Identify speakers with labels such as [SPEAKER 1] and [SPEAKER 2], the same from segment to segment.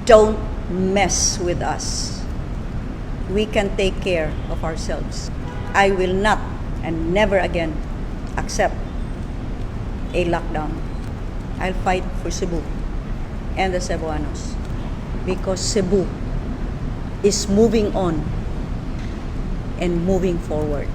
[SPEAKER 1] Don't mess with us. We can take care of ourselves. I will not and never again accept a lockdown. I'll fight for Cebu and the Cebuanos because Cebu is moving on and moving forward.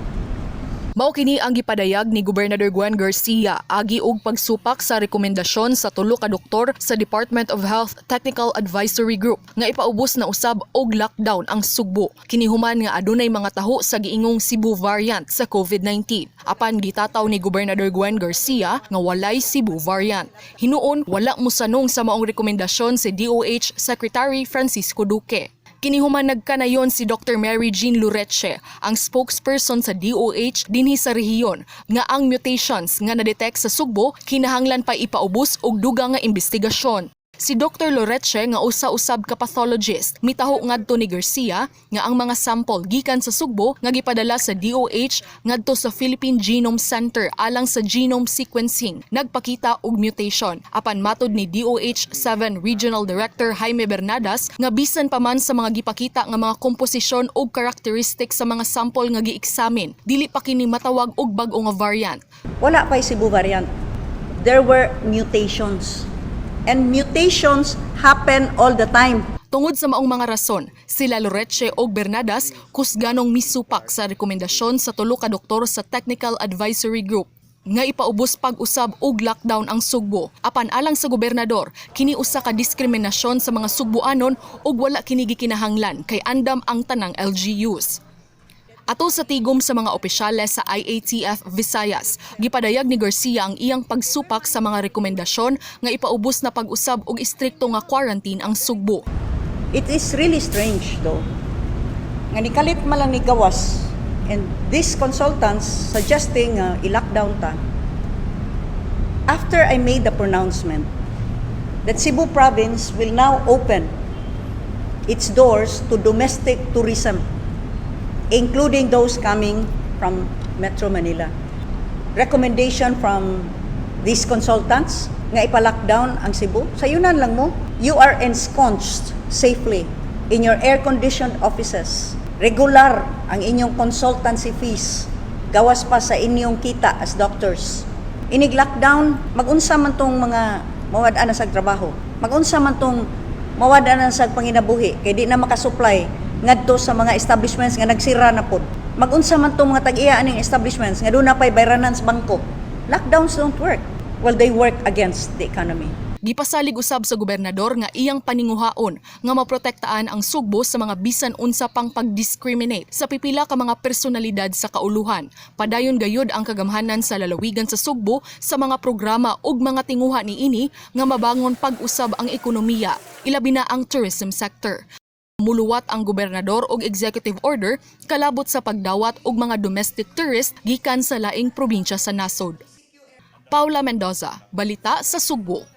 [SPEAKER 2] Mao kini ang gipadayag ni Gobernador Gwen Garcia agi og pagsupak sa rekomendasyon sa tulo ka doktor sa Department of Health Technical Advisory Group nga ipaubos na usab og lockdown ang Sugbo. Kini human nga adunay mga taho sa giingong Cebu variant sa COVID-19. Apan gitataw ni Gobernador Gwen Garcia nga walay Cebu variant. Hinuon wala mosanong sa maong rekomendasyon si DOH Secretary Francisco Duque. Kini human nagkanayon si Dr. Mary Jean Loreche, ang spokesperson sa DOH dinhi sa rehiyon, nga ang mutations nga na-detect sa Sugbo kinahanglan pa ipaubos og dugang nga investigasyon. Si Dr. Loreche nga usa usab ka pathologist mitaho ngadto ni Garcia nga ang mga sample gikan sa Sugbo nga gipadala sa DOH ngadto sa Philippine Genome Center alang sa genome sequencing nagpakita og mutation. Apan matod ni DOH 7 Regional Director Jaime Bernadas nga bisan pa man sa mga gipakita nga mga komposisyon og characteristics sa mga sample nga gi-examine, dili pa kini matawag og bag-o nga variant.
[SPEAKER 1] Wala pa Cebu variant. There were mutations. And mutations happen all the time.
[SPEAKER 2] Tungod sa maong mga rason, sila Loreche og Bernadas kusganong misupak sa rekomendasyon sa tulo ka doktor sa Technical Advisory Group nga ipaubos pag-usab og lockdown ang Sugbo. Apan alang sa gobernador, kini usa ka diskriminasyon sa mga Sugboanon ug wala kini gikinahanglan kay andam ang tanang LGUs. Ato sa tigom sa mga opisyales sa IATF Visayas, gipadayag ni Garcia ang iyang pagsupak sa mga rekomendasyon nga ipaubos na pag-usab og istrikto nga quarantine ang Sugbo.
[SPEAKER 1] It is really strange, though, nga nikalit man lang ni gawas and these consultants suggesting i-lockdown ta. After I made the pronouncement that Cebu Province will now open its doors to domestic tourism, including those coming from Metro Manila. Recommendation from these consultants nga ipa-lockdown ang Cebu, sayunan lang mo. You are ensconced safely in your air-conditioned offices. Regular ang inyong consultancy fees. Gawas pa sa inyong kita as doctors. Inig lockdown, magunsa man tong mga mawad-an na sa trabaho. Magunsa man tong mawad-an na sa panginabuhi kay di na makasupply ngadto sa mga establishments nga nagsira na pod. Magunsa man tong mga tag-iya aning establishments nga duna pay bayranan sa bangko. Lockdowns don't work. Well, they work against the economy.
[SPEAKER 2] Gipasalig usab sa gobernador nga iyang paninguhaon nga maprotektaan ang Sugbo sa mga bisan unsa pang pag-discriminate sa pipila ka mga personalidad sa kauluhan. Padayon gayud ang kagamhanan sa lalawigan sa Sugbo sa mga programa ug mga tinguha niini nga mabangon pag-usab ang ekonomiya, ilabi na ang tourism sector. Muluwat ang gobernador og executive order kalabot sa pagdawat og mga domestic tourist gikan sa laing probinsya sa nasod. Paula Mendoza, Balita sa Sugbo.